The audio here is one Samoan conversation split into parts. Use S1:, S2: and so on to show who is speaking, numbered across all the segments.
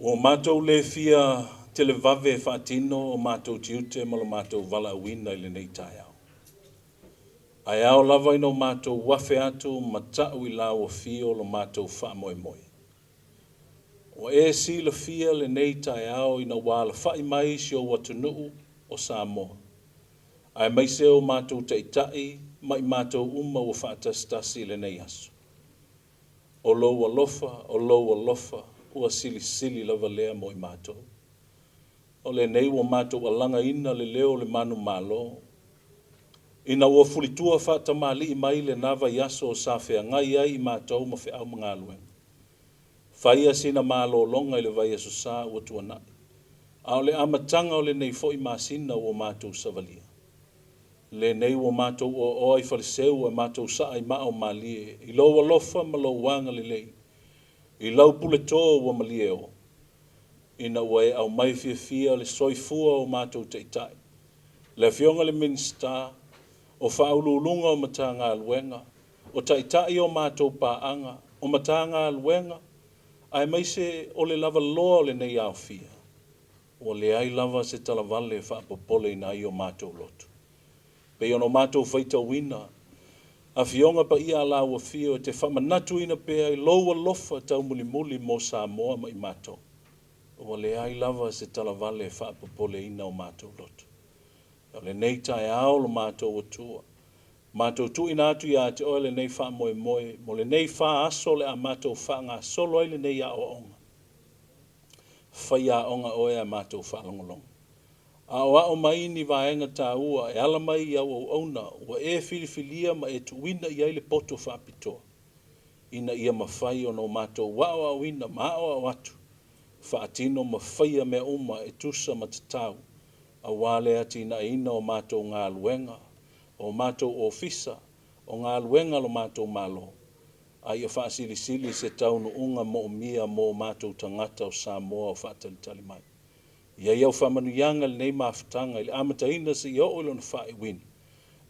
S1: Ua matou le fia televave e faatino o matou tiute ma lo matou valaauina i lenei taeao. Ae ao lava ina o matou afe atu ma ta'u i lau afio lo matou faamoemoe. Ua e silafia lenei taeao ina ua alafa'i mai si ou atunuu o Samoa, aemaise o matou taitai ma i matou uma ua faatasitasi i lenei aso. O lou alofa, o lou alofa, ua silisili lava lea mo i matou. O lenei ua matou alagaina le leo o le manumalo, ina ua fulitua faatamalii mai lena vaiaso sa feagai ai i matou ma feau ma galuega. Faia sina malologa i le vaiaso Sa ua tuanai, a o le amataga o lenei foi masina ua matou savalia. Lenei ua matou oaoa i Faleseu ae matou saa i maa o malie, i lou alofa ma lou agalelei, i lau puleto ua malie o, ina ua e aumai fiafia le soifua o matou taitai, le Afioga i le Minisita, o Faauluuluga o Matagaluega, o Taitai o matou paaga, o Matagaluega, aemaise o le lavaloa o lenei aofia, ua leai lava se talavale e faapopoleina ai o matou loto. Pei ona matou faitauina Afioga Paia a lau Afio e te faamanatuina pea i lou alofa taumulimuli mo Samoa ma i matou. Ua leai lava se talavale e faapopoleina o matou loto. O lenei taeao lo matou Atua, matou tuuina atu ia te oe lenei faamoemoe mo lenei 4 aso o le a matou faagasolo ai lenei aoaoga. Faia aoga oe a matou faalogologo. Aoao mai ni vaega taua e ala mai i au auauna ua e filifilia ma e tuuina i ai le poto faapitoa, ina ia mafai ona o matou aoaoina ma aoao atu, faatino ma faia mea uma e tusa ma tatau, aua le atinaeina o matou galuega, o matou ofisa, o galuega lo matou Malo, a ia faasilisili se taunuuga moomia mo matou tagata o Samoa o faatalitali mai. Ia i au faamanuiaga lenei mafutaga i le amataina seia oo i lona faaiuina,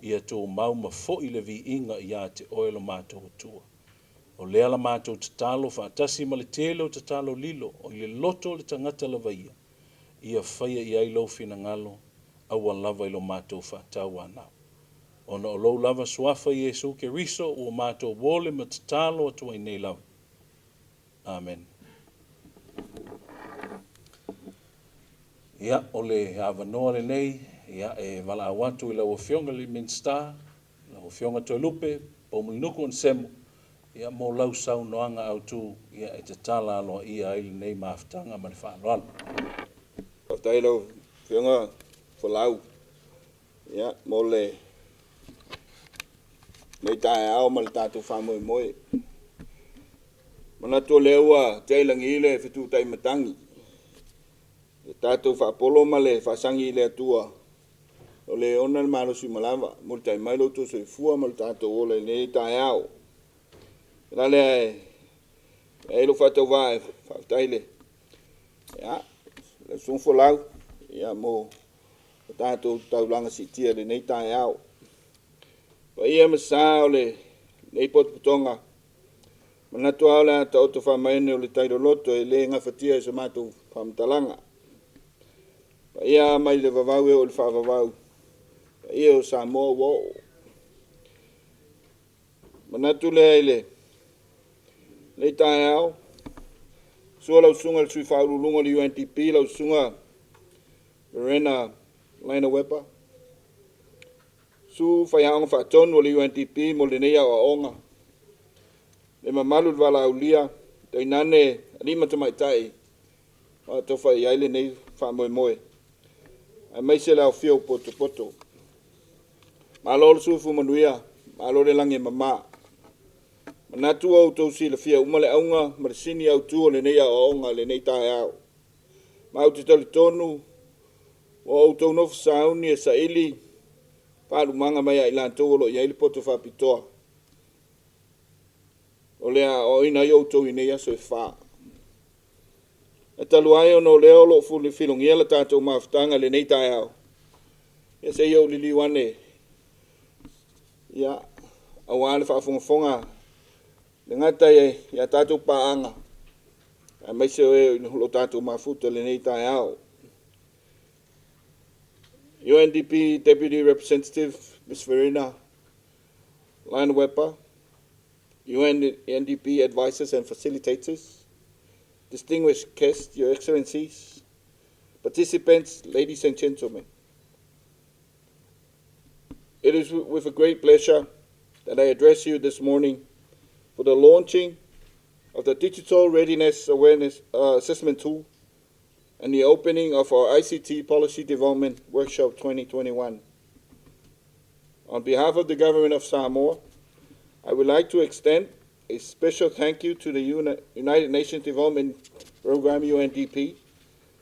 S1: ia tumau ma foi le viiga ia te oe lo matou Atua. O lea la matou tatalo faatasi ma le tele o tatalo lilo o i le loto o le tagata lava ia, ia faia i ai lou finagalo, aua lava i lo matou faatauanau. Ona o lou lava suafa Iesu Keriso ua matou ole ma tatalo atu ai nei lava. Amen. Ia, o le avanoa lenei, ia, e valaau atu i lau Afioga i le Minisita, lau Afioga Toelupe Poumulinuku Onesemo, ia, mo lau saunoaga autu, ia, e tatala aloaia ai lenei mafutaga ma le faaaloalo.
S2: Faafetai lau Afioga Folau, ia, mo le nei taeao ma le tatou faamoemoe. Manatu o lea ua tea i lagi le fetutai matagi. Le tatou faapolo ma le faasagi i le Atua, o le ona le malosi ma lava, mulitai mai lo outou soifua ma le tatou ola i lenei taeao. La lea e ai lou faatauvaa e faafetai le, ia, le susuga Folau, ia, mo le tatou taulaga siitia i lenei taeao. Paia ma sa o lenei potopotoga, manatu lava o le a taoto faamaene o le tai loloto e le gafatia e se matou faamatalaga. Paia mai le vavau e oo i le faavavau, paia o Samoa ua oo. Manatu lea i lenei taeao, sua lau susuga i le Sui Faauluuluga o le UNDP, lau susuga Lorena Leineweber, susu faiaoga faatonu o le UNDP mo lenei aoaoga, le mamalu i le valaaulia, tainane alii ma tamaitai faatofai ai lenei faamoemoe, aemaise le aofia o potopoto. Malo le soifua manuia, malo le lagi e mama. Manatu ua outou silafia uma le auga ma le sini autu o lenei aoaoga i lenei taeao. Ma ou te talitonu ua outou nofo sauni e saili faalumaga mai ia i latou o lo o i ai le poto faapitoa. O le a aoaoina ai outou i nei aso e 4. E talu ai ona o lea o lo o filogia le tatou mafutaga i lenei taeao, ia se i ou liliu ane, ia, aua le faafogafoga le gata ia tatou paaga, Aemaise o e o lo tatou mafuta lenei taeao. UNDP Deputy Representative, Ms. Verena Leineweber, UNDP advisors and facilitators, distinguished guests, Your Excellencies, participants, ladies and gentlemen. It is with a great pleasure that I address you this morning for the launching of the Digital Readiness Awareness Assessment Tool and the opening of our ICT Policy Development Workshop 2021. On behalf of the Government of Samoa, I would like to extend a special thank you to the United Nations Development Program, UNDP,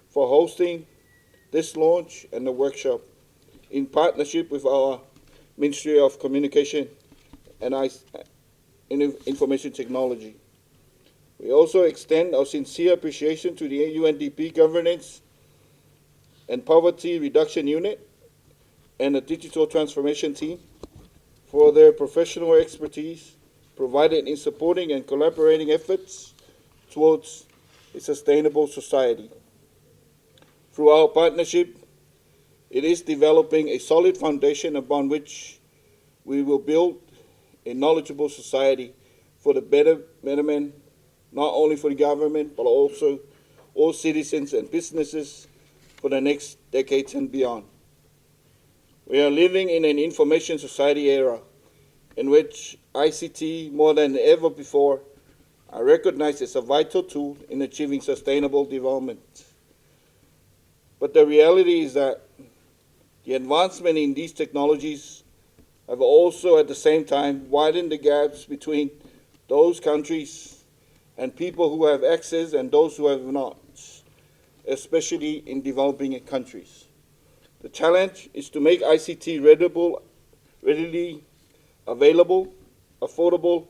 S2: for hosting this launch and the workshop in partnership with our Ministry of Communication and Information Technology. We also extend our sincere appreciation to the UNDP Governance and Poverty Reduction Unit and the Digital Transformation Team for their professional expertise provided in supporting and collaborating efforts towards a sustainable society. Through our partnership, it is developing a solid foundation upon which we will build a knowledgeable society for the betterment, not only for the government, but also all citizens and businesses for the next decades and beyond. We are living in an information society era in which ICT, more than ever before, are recognized as a vital tool in achieving sustainable development. But the reality is that the advancement in these technologies have also at the same time widened the gaps between those countries and people who have access and those who have not, especially in developing countries. The challenge is to make ICT readily available, affordable,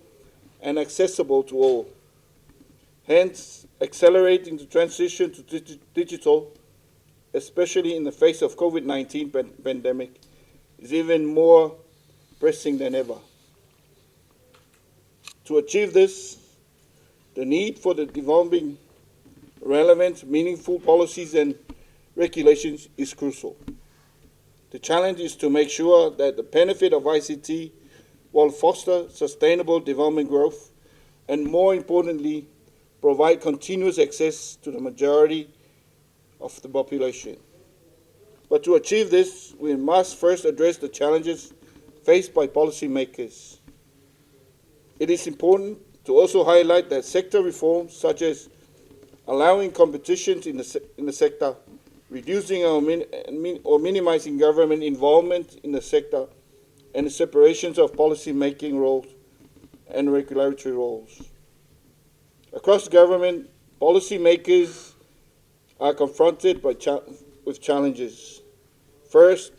S2: and accessible to all. Hence, accelerating the transition to digital, especially in the face of COVID-19 pandemic, is even more pressing than ever. To achieve this, the need for the developing relevant, meaningful policies and regulations is crucial. The challenge is to make sure that the benefit of ICT will foster sustainable development growth and, more importantly, provide continuous access to the majority of the population. But to achieve this, we must first address the challenges faced by policymakers. It is important to also highlight that sector reforms, such as allowing competition in the sector, reducing or minimizing government involvement in the sector, and the separations of policy-making roles and regulatory roles. Across government, policymakers are confronted with challenges. First,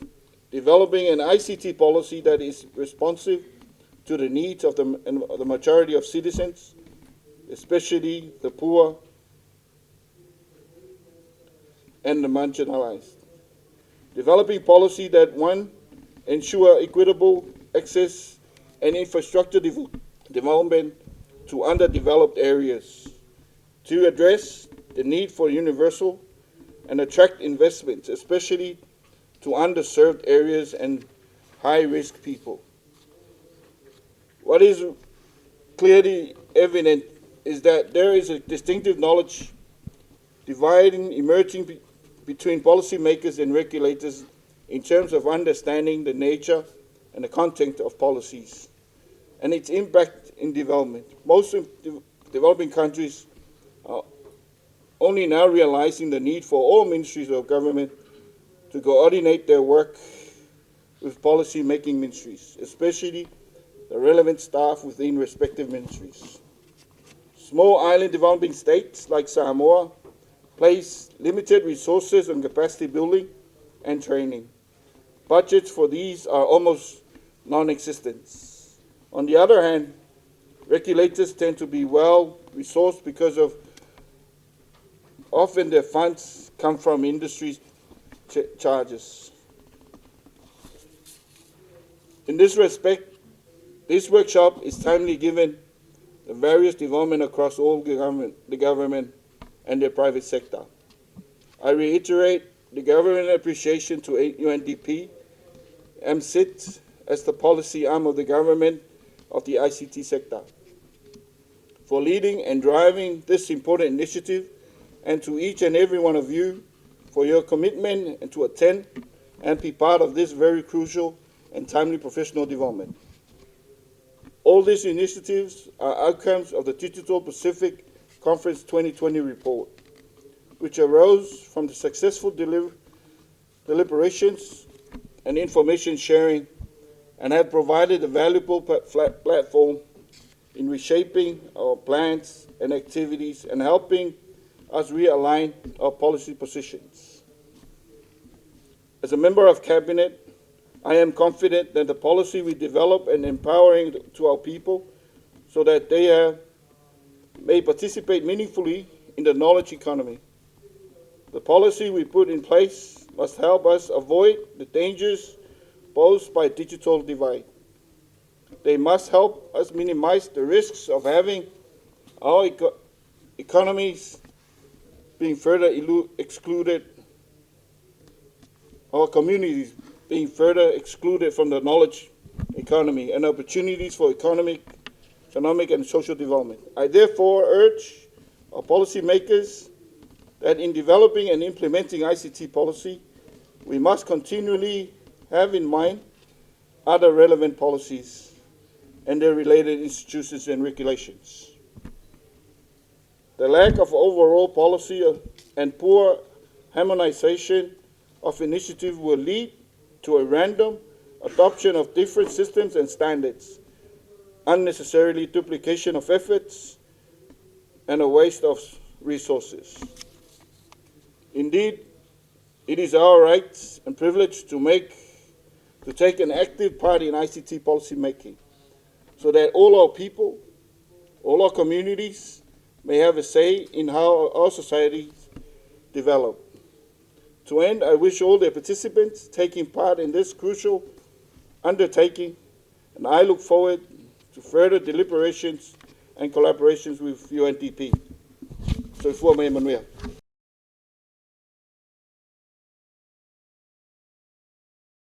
S2: developing an ICT policy that is responsive to the needs of the majority of citizens, especially the poor and the marginalized. Developing policy that, one, ensure equitable access and infrastructure development to underdeveloped areas. To address the need for universal and attract investments, especially to underserved areas and high-risk people. What is clearly evident is that there is a distinctive knowledge divide emerging between policymakers and regulators in terms of understanding the nature and the content of policies and its impact in development. Most developing countries are only now realizing the need for all ministries of government to coordinate their work with policy-making ministries, especially the relevant staff within respective ministries. Small island developing states like Samoa place limited resources on capacity building and training. Budgets for these are almost non-existent. On the other hand, regulators tend to be well resourced because of often their funds come from industry charges. In this respect, this workshop is timely given the various developments across all the government and the private sector. I reiterate the government appreciation to UNDP, MSIT, as the policy arm of the government of the ICT sector, for leading and driving this important initiative, and to each and every one of you for your commitment and to attend and be part of this very crucial and timely professional development. All these initiatives are outcomes of the Digital Pacific Conference 2020 report, which arose from the successful deliberations and information sharing and have provided a valuable platform in reshaping our plans and activities and helping us realign our policy positions. As a member of Cabinet, I am confident that the policy we develop and empowering to our people so that they may participate meaningfully in the knowledge economy. The policy we put in place must help us avoid the dangers posed by digital divide. They must help us minimize the risks of having our economies being further excluded, our communities being further excluded from the knowledge economy and opportunities for economic and social development. I therefore urge our policymakers that in developing and implementing ICT policy, we must continually have in mind other relevant policies and their related institutions and regulations. The lack of overall policy and poor harmonization of initiative will lead to a random adoption of different systems and standards, unnecessarily duplication of efforts, and a waste of resources. Indeed, it is our right and privilege to take an active part in ICT policy making, so that all our people, all our communities may have a say in how our societies develop. To end, I wish all the participants taking part in this crucial undertaking, and I look forward to further deliberations and collaborations with UNDP. Soifua ma ia manuia.